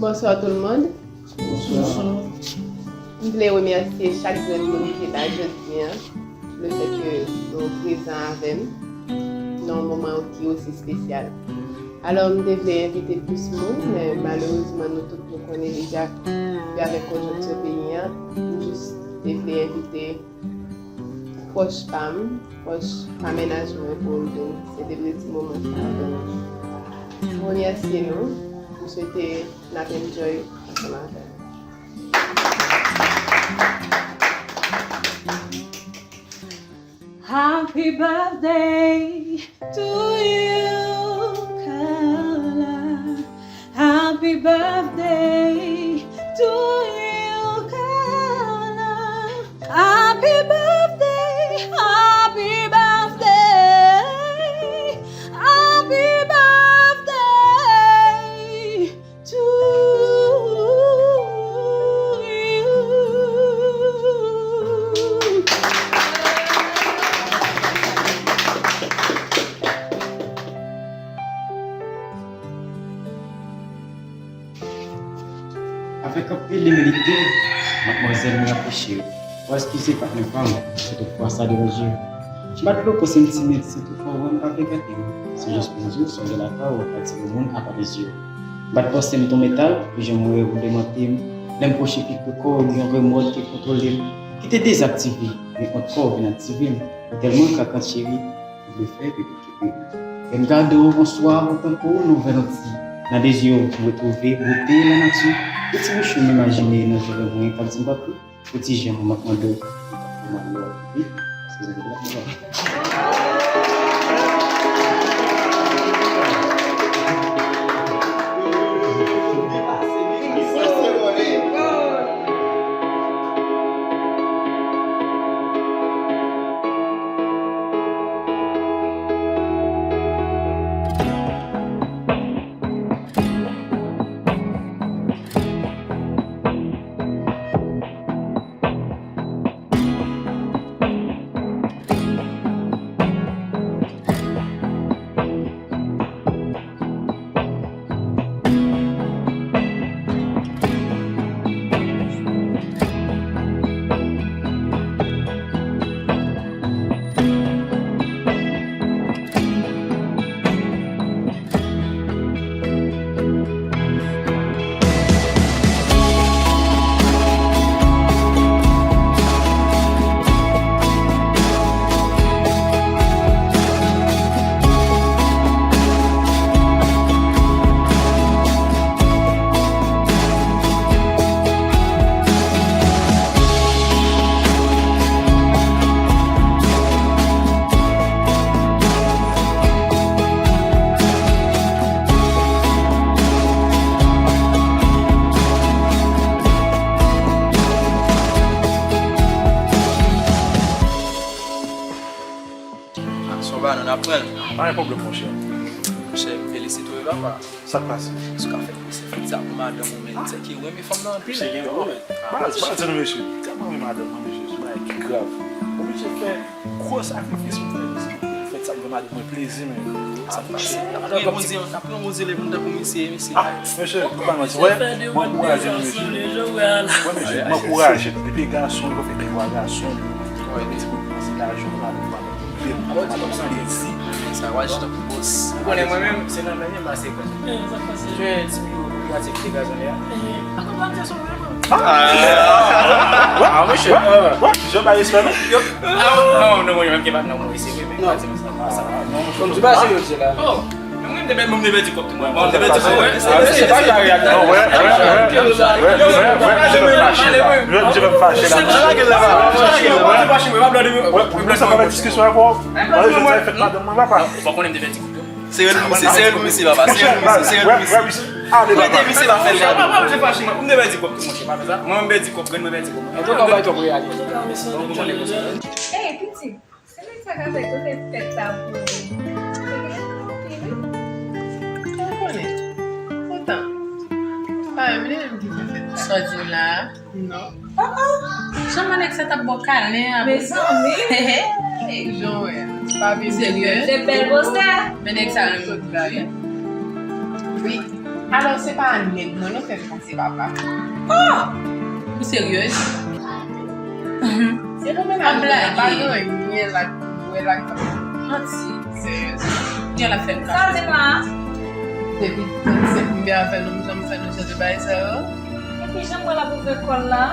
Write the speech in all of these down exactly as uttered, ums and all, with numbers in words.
Bonsoir tout le monde. Bonsoir. M vle remèsye chak grenn moun ki la jodi a, le fèt ke nou prezan avè m nan yon moman ki osi espesyal. Alò, m te vle envite plis moun, men malerezman, nou tout nou konnen deja ke avèk konjonkti peyi a, m jis te vle envite pwòch pa m, pwòch pa mennaj mwen pou m vin selebre ti moman sa avè nou. M remèsye nou. M swete n ap enjoy ansanm avè nou. Happy birthday to you, Carla. Happy birthday to you, Carla. Happy birthday, happy birthday, happy birthday to you. Avèk anpil imilite, madmwazèl mwen apwoche yo. Ou eskize patnè pa m, si toutfwa sa deranje w. M pa t vle w panse m timid, si toutfwa w wè m pa vle gate w. Se jis pou m di w, sonje lakay ou ak ti granmoun apa de zye w. M pa t panse m t on metal, pou jan m wè w demante m. Lè m pwoche pi pre kò w, gen yon remòd ki kontwole m, ki te dezaktive, men ant kò w vin aktive m. Ou tèlman kakant cheri, m vle fè epi Lè m gade w yon swa, ou tankou yon nouvèl anti. Nan de zye w, m retwouve bote lanati. Yon ti bouch ou m imajine nan je rèv mwen k ap di m pa pli. Yon ti je m ap mande w, m ap fè m anlè w. Wi, se vre la. Ah, se yon bagay nou aprann. Pa gen pwoblèm, monchè. Monchè, m felisite w, wi, papa. Sa k pase? Si w ka fè pwosè fèt sa pou madanm ou, men, se ki renmen fanm nan anpil. Se gen gwo, men. Baz, baz, non, mesye. Tèlman renmen madanm mwen, mesye, se yon bagay ki grav. Oblije fè gwo sakrifis pou fè fèt sa pou madanm mwen plezi, men. Sa pase. N ap priye Bondye, n ap priye Bondye lè moun tankou misye, mesye. Ah, mesye, m pa manti, wè, m ankouraje nou, mesye. Wè, mesye, m ankouraje nou. Depi gason, li fè pi gwo gason. Wè, mesye, se lajan, madanm mwen. Abo di kòm sa plezi. Sa waj tankou bòs. Ou konnen mwen menm, se nan menm mase kwen. Jwenn ti biwo pou gate ki te gaz anlè a. Akonpanye sou mwen. Ah, mwen chè. Jan ba respè nou. Ah, non, mwen menm ki pa nan mwen isi, wi, men pa di mwen sa. Kòm di ba se yo di la. Oh. Mwen, m te pèdi kòb tou, mwen. Mwen, m te pèdi kòb, wè. Se pa sa, real. Non, wè, wè, wè. Wè, wè, wè, misye fè m fache la. Wè, misye fè m fache la. Wè, pou sa pa fè diskisyon avè w. Wè, jodi a fèt madanm mwen, papa. Bon, konnen m te pèdi kòb tou. Se rèl misye, se rèl misye, papa. Se rèl misye, se rèl misye. Ale, papa. Misye pa fè l, papa. Mwen, m te pèdi kòb tou, monchè, pa fè sa. Mwen, m pèdi kòb, grann mwen pèdi kòb. Antouka, w bay twòp reyalite. Bon, bon, bon. Ey, pitit. Se nèg sa k ap fè tout fèt sa pou ou. Se nèg sa anpil, wi. Ou konnen. Poutan, pa menm li menm ki fè fèt sa. Sa w di m la a? Non. Oh, oh. Jan mwen nèg sa t ap ba w kalen a. Mezanmi. Jan w wè. Pa vin serye. Se bèl postè. Men nèg sa renmen tout bagay. Wi. Alò, se pa nèg mwen non fè m panse papa. Oh! Ou seryez? Se pou menaj mwen, pa gen anyen la k pou wè la k manti. Seryez. Jan l ap fè m sa. Sa di m la? Depi trannsenk m gen avè l, nou janm fè nou jan de bagay sa yo. Epi jan m wè l ap ouvè kò l la.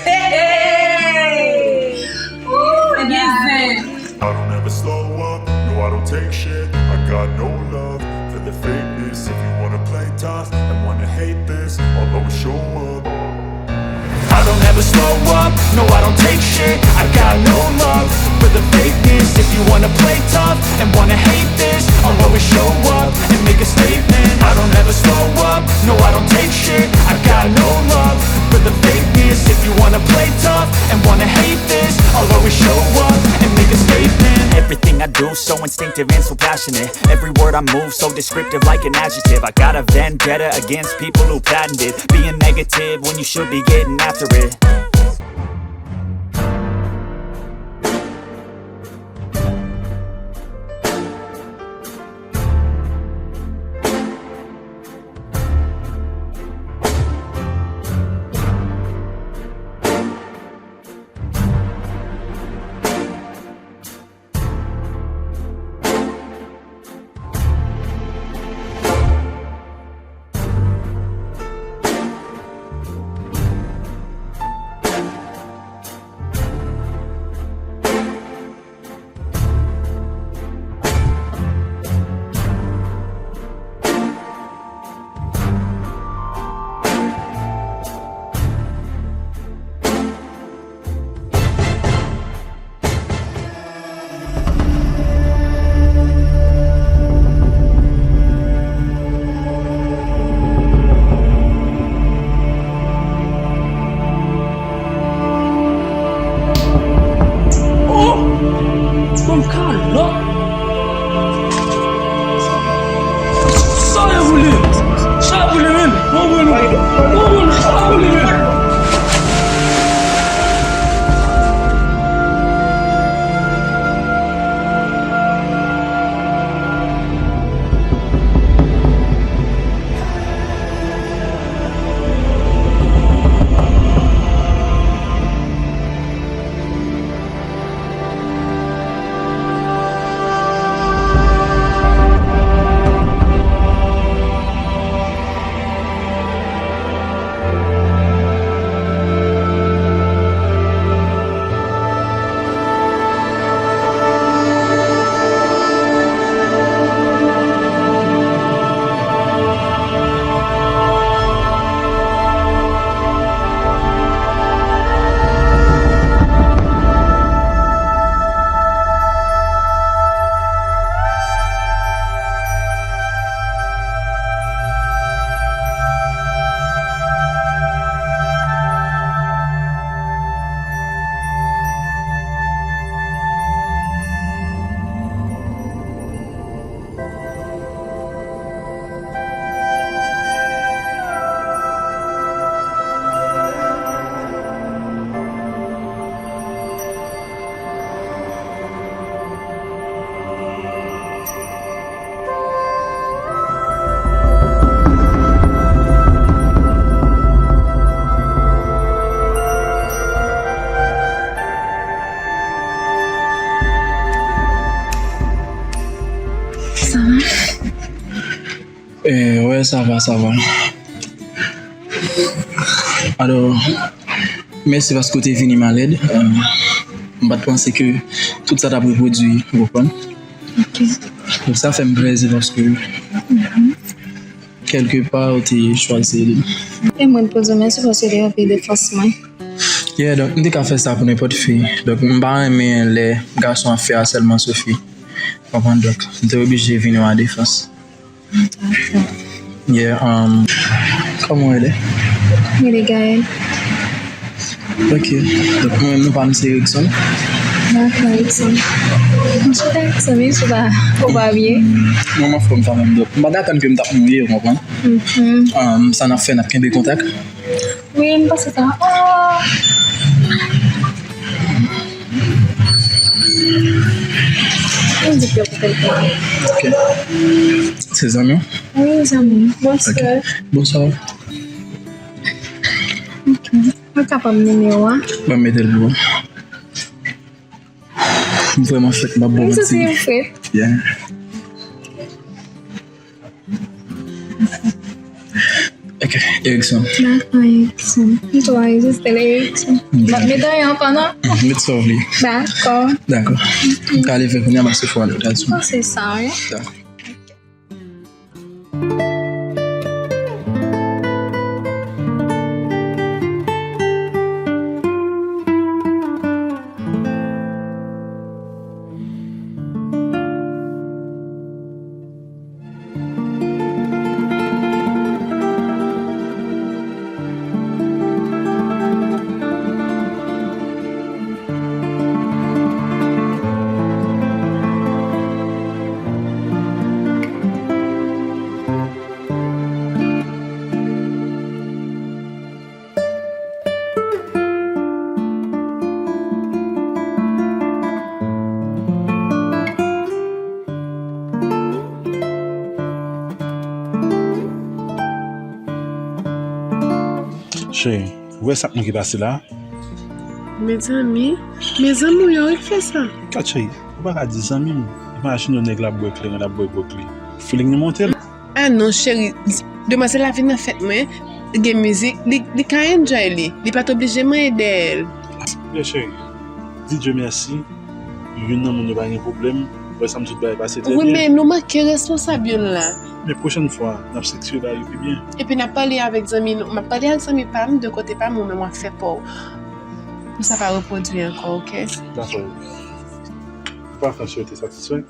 Hey! Ooh, li gen zen. I don't ever slow up, no, I don't take shit. I got no love for the fakeness. If you wanna play tough and wanna hate this, I'll always show up. I don't ever slow up, no, I don't take shit. I got no love for the fakeness. If you wanna play tough and wanna hate this, I'll always show up and make a statement. I don't ever slow up, no, I don't take shit. I got no love for the fakeness. If you wanna play tough and wanna hate this, I'll always show up and make a statement. Everything I do so instinctive and so passionate. Every word I move so descriptive like an adjective. I got a vendetta against people who patented being negative when you should be getting after it. Oh! Banm kalòt! Sa yo boule! Sa yo boule, men! Bon, bon, bon, bon, bon, sa yo boule, men! Sa va? Eh, ouais, ça va, ça va. Alò, mèsi paske w te vini m an èd. Eh, m pa t panse ke tout sa t ap repwodui, ou konprann? Ok. Donk, sa fè m plezi paske, kèlke pa, ou te chwazi ede m. E mwen, m poze w mèsi paske w te kanpe defans mwen. Yeah, donk, m te ka fè sa pou nenpòt fi. Donk, m pa renmen lè gason ap fè asèlman sou fi. Konprann? Donk, m te oblije vini w an defans. Yeah, um, kòman w rele? Mwen rele Gaëlle. Ok. Donk, mwen menm, non pa m se Erickson. Dakò, Erickson. M chita Erickson, menm si w pa, ou pa byen. Non, m anfòm kanmenm, donk. M pa t atann ke m t ap mouri, ou konprann? Mhm. Um, sa n ap fè, n ap kenbe kontak. Wi, m panse sa. Oh! Mwen di ke pou telefòn. Ok. Se zanmi w? Wi, zanmi m. Bonswa. Ok. Bonswa. Ok. Mwen ka ban m nimewo a? Ban m mete l pou ou. M vrèman fèt, m ap bon. Wi, sa se yon fèt. Yeah. Ok, Erickson. Dakò, Erickson. M tou anrejistre l, Erickson. M ap mete yon ankò, non? Met sa w vle. Dakò. Dakò. M ka leve kounye a, m ap sou fwa lè w ta sou. Mwen panse sa, wi. Dakò. Cheri, ou wè sa k manke pase la? Mezanmi, mezanmi, w yo ret fè sa. Gad cheri, ou pa ka di zanmi m. Imajine w nèg la ap bwè kleren, l ap bwè gwòg li. Feeling li monte l. Ah non, cheri, demwazèl la vin nan fèt mwen, gen mizik, li, li ka enjoy li, li pa t oblije manyen dèyè l. Byen cheri, di Dye mèsi, youn nan moun yo pa gen pwoblèm, wè sa m tout bagay pase trè byen. Wi, men nou manke responsab youn la. Men pwochèn fwa, n ap estrikti bagay yo pi byen. Epi n ap pale avèk zanmi nou, m ap pale ak zanmi pa m, de kote pa m, ou menm w ap fè pa w. Pou sa pa repwodui ankò, oke? Dakò. Ou pa fè m swete satisfè?